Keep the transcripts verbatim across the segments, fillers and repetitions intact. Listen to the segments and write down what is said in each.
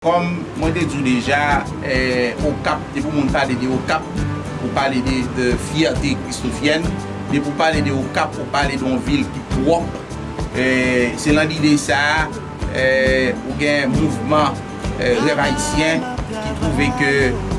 Kòm mwen te di w deja, eh, Okap, depi yon moun pale de Okap, ou pale de, de fyète kristofyèn. Depi w pale de Okap, ou pale de yon vil ki pwòp. Eh, se nan lide sa a, eh, ou gen mouvman, eh, Rèv Ayisyen ki twouve ke,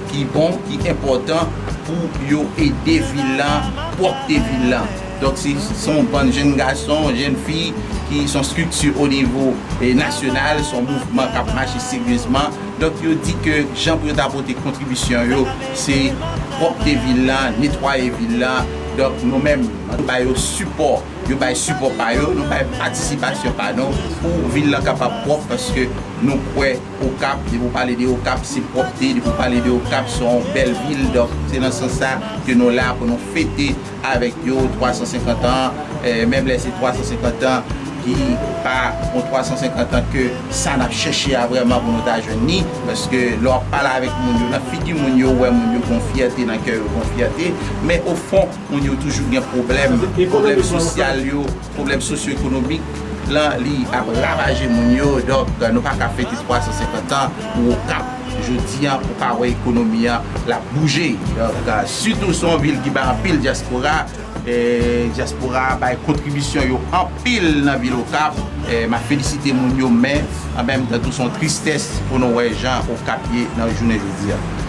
ki bon, ki enpòtan pou yo ede vil lan, pwòpte vil lan. Donk, se, se yon bann jèn gason, jèn fi ki se yon estrikti o nivo, eh, nasyonal, se yon mouvman k ap mache seryezman. Donk, yo di ke jan pou yo ta pote kontribisyon yo, se pwòpte vil lan, netwaye vil lan. Donk, nou menm, nou ba yo sipò, yo bay sipò pa yo, nou bay patisipasyon pa nou pou vil lan kapab pwòp, paske nou kwè Okap, depi w pale de Okap, se pwòpte, depi w pale de Okap, se yon bèl vil. Donk, se nan sans sa ke nou la pou nou fete avèk yo twa san senkant an, eh, menm lè se twa san senkant an ki pa yon twa san senkant an ke sa n ap chèche a vrèman pou nou ta jwenn ni, paske lè w ap pale avèk moun yo, nan figi moun yo, ou wè moun yo gen yon fyète, nan kè yo gen yon fyète, men ofon, moun yo toujou gen pwoblèm, pwoblèm sosyal yo, pwoblèm sosyo-ekonomik lan, li ap ravaje moun yo. Donk, nou pa ka fete twa san senkant an pou Okap. Jodi an, ou pa wè ekonomi an l ap bouje. Donk, sitou se yon vil ki bay anpil dyaspora. E, dyaspora a bay kontribisyon yo anpil nan vil Okap. E, m ap felisite moun yo, men an menm tan tou, se yon tristès pou nou wè jan Okap ye nan jounen jodi a.